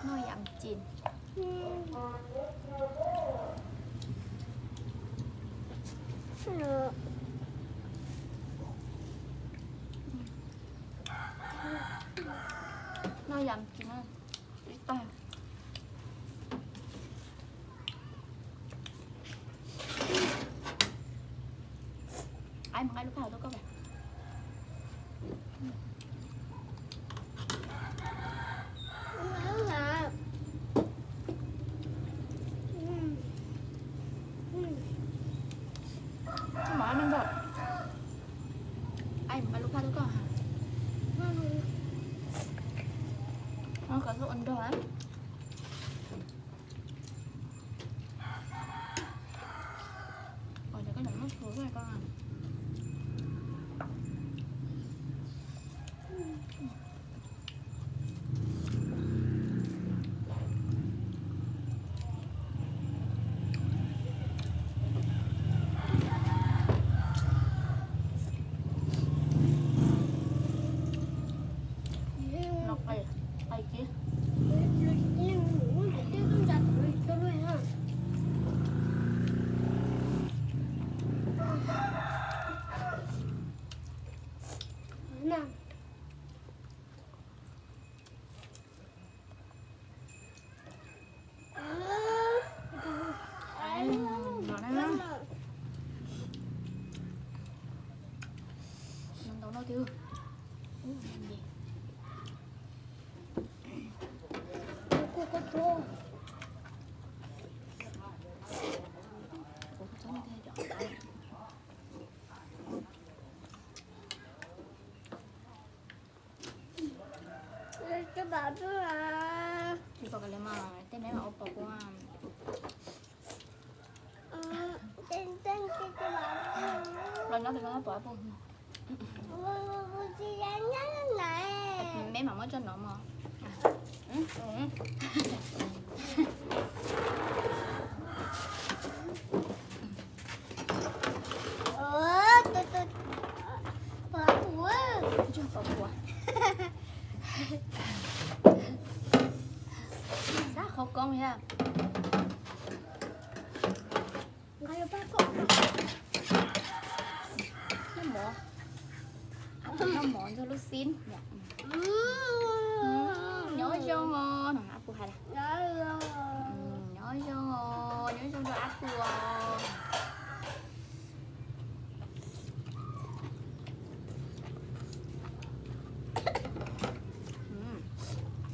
Noj yam cin. Noj yam cin. Ai, mus nqa lub phaj tuaj koj. Mov me npawg. Ai, mus nqa lub phaj tuaj koj. Koj ua nrog. Tsis pom kawg li mas, tej neb mas ua pom kuv. Los nyob pem no pom ua pom. Meb mam muab tso no mog. Xab qhov koob thiab. Noj mov, noj mov ntxuag lub xib. Nyob zoo os, ab pug hais. Nyob zoo os, nyob zoo rau ab pug os.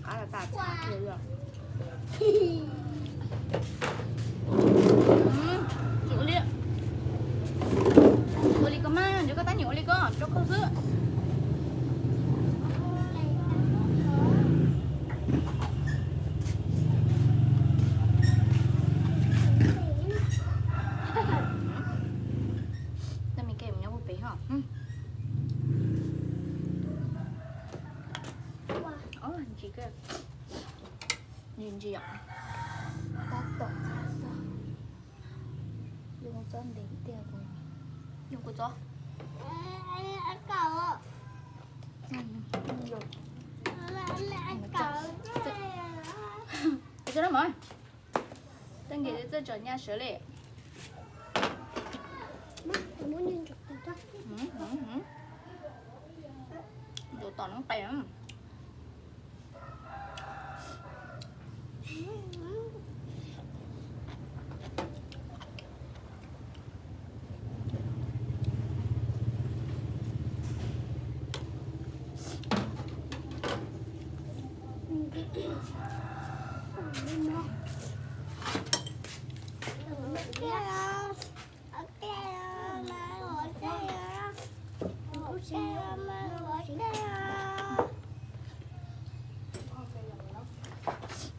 Qab tas tas tiag. Ua li, ua li koj mas, nrog koj tab nyiam ua li koj, rau koj xwb. Tej me kem nyob puag pem ho. Ntsis, ntsis ntsis yom. Tab tom txhob xwb. Yuav kuv txob ntev tiag, yuav kuv txob. Txhob na mov. Tej nkim txawj tsom nyaj sawv li. Tus tom noob qes.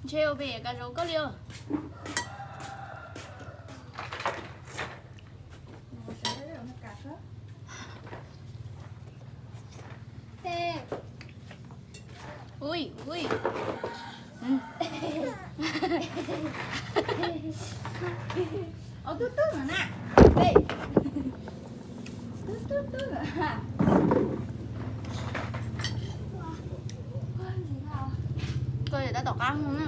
Ntshe ua pem ka zaum koj li os. Ui, ui. Ov tub tub no na. Tub tub tub no. Koj tab tom qab no na.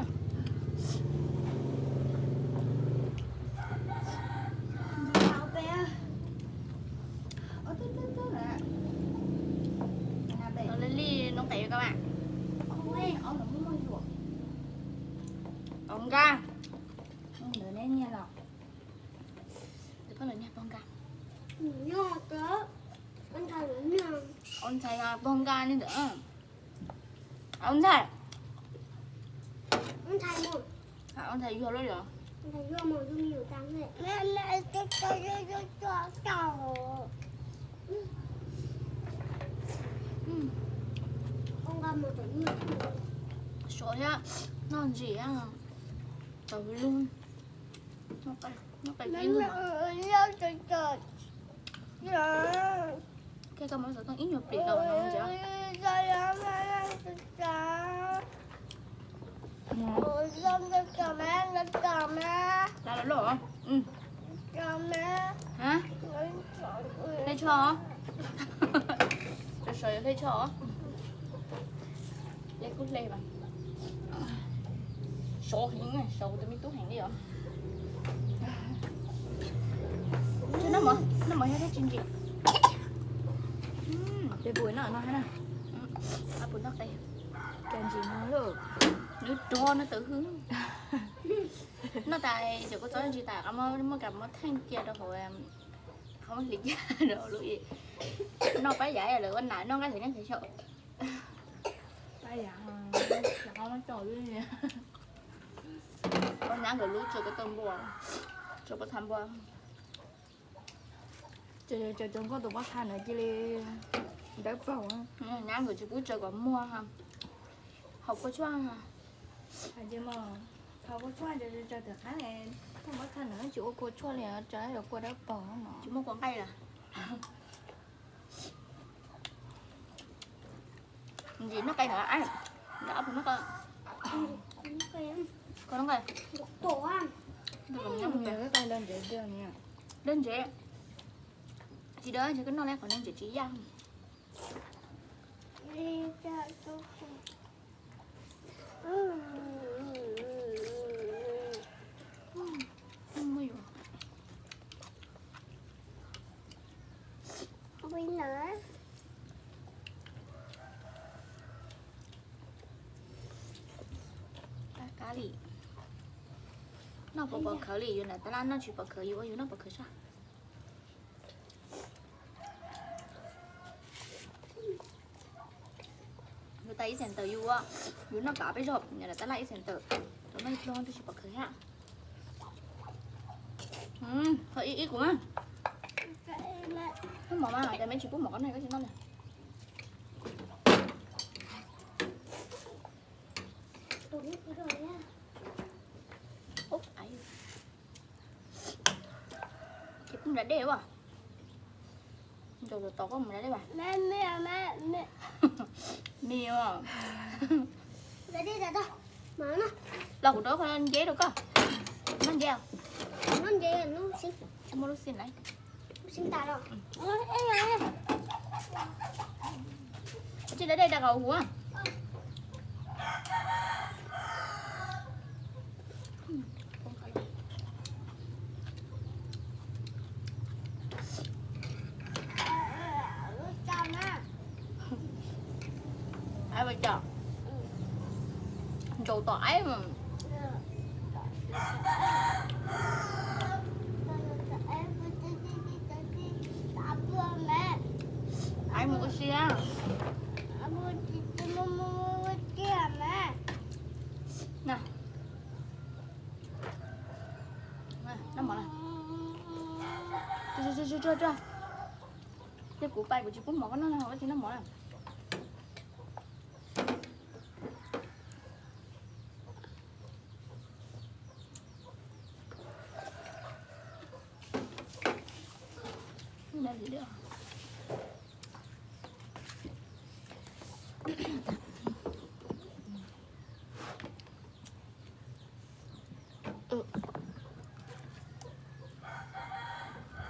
Li li noo qes koj mas. Ov nkaj. Pog nkaj. Ov ntxhais pog nkaj li ntawd. Ov ntxhais. Ov ntxhais yuag lub yom. Sov thiab, noj ntsis tau lub. Koj muab xov tooj ib nyuag plis rau no. Laj loj loj. Hle tsho. Sov sov yuav hle tsho. Hle kuj hle mas. Sov heev, sov tus me tub heev li os. Noj mov, noj mov yog thiab tsis ntsim. Peb pum noj no hab na. Pum noj qes. Cas ntsim no lauj. Nws rog no tawv hwj. Noj tas cov kua txob ntsis tas qab muab, muab kas muab theej cia rau hauv, qhov muab hliv cia rau hauv lub. Noj pab yav lawv ua nas noj nqaij thav nyob thav xyaum. Pab yav, qhov muab tso lub. Pab nyab nkawd lub tso kua txob npua, tso pob txha npua. Cov nkauj tus pob txha ntawd cia li dawb paug. Nyab nkawd tsis pub tso kom muag, haus kua tshuaj. Haus kua tshuaj, tso tso tom qab, thooj pob txha ntawd tsis ua kua tshuaj li, tso yuav kua dawb paug no. Tsis muaj kua nqaij lawm. Ntsim noj qe ntawd, noj qe. Koj noj qe. Dawb ntsev. Tsis dawb ntsev, koj noj li qhov dawb ntsev tsis yaj. Kab kab li. Noj puas pom khawv li, yus nram tab laj noj tsis pom khawv, yus ua yus noj pom khawv sab. Yus tas ib xees tawm yus, yus noj kav peb zaug, nram tab laj ib xees tawm, tau noj ib pluag twb tsis pom khawv thiab. Ib ib kuv na. Noj mov mas, cas me tsis pub mov koj noj, koj tsis noj li. Ces pub nram dej as. Ncaus tom tom koj mus nram dej as. Me os. Los kuv rau qhov nceb rau koj. Noj nceb. Tsis muaj lub xim lawm. Tsis da dej da qhov huv. Aib, ncaus tom aib mas. Aib mus ua si na. Noj mov na. Ces kuv pais kuv tsis pub mov koj noj na, koj tsis noj mov na.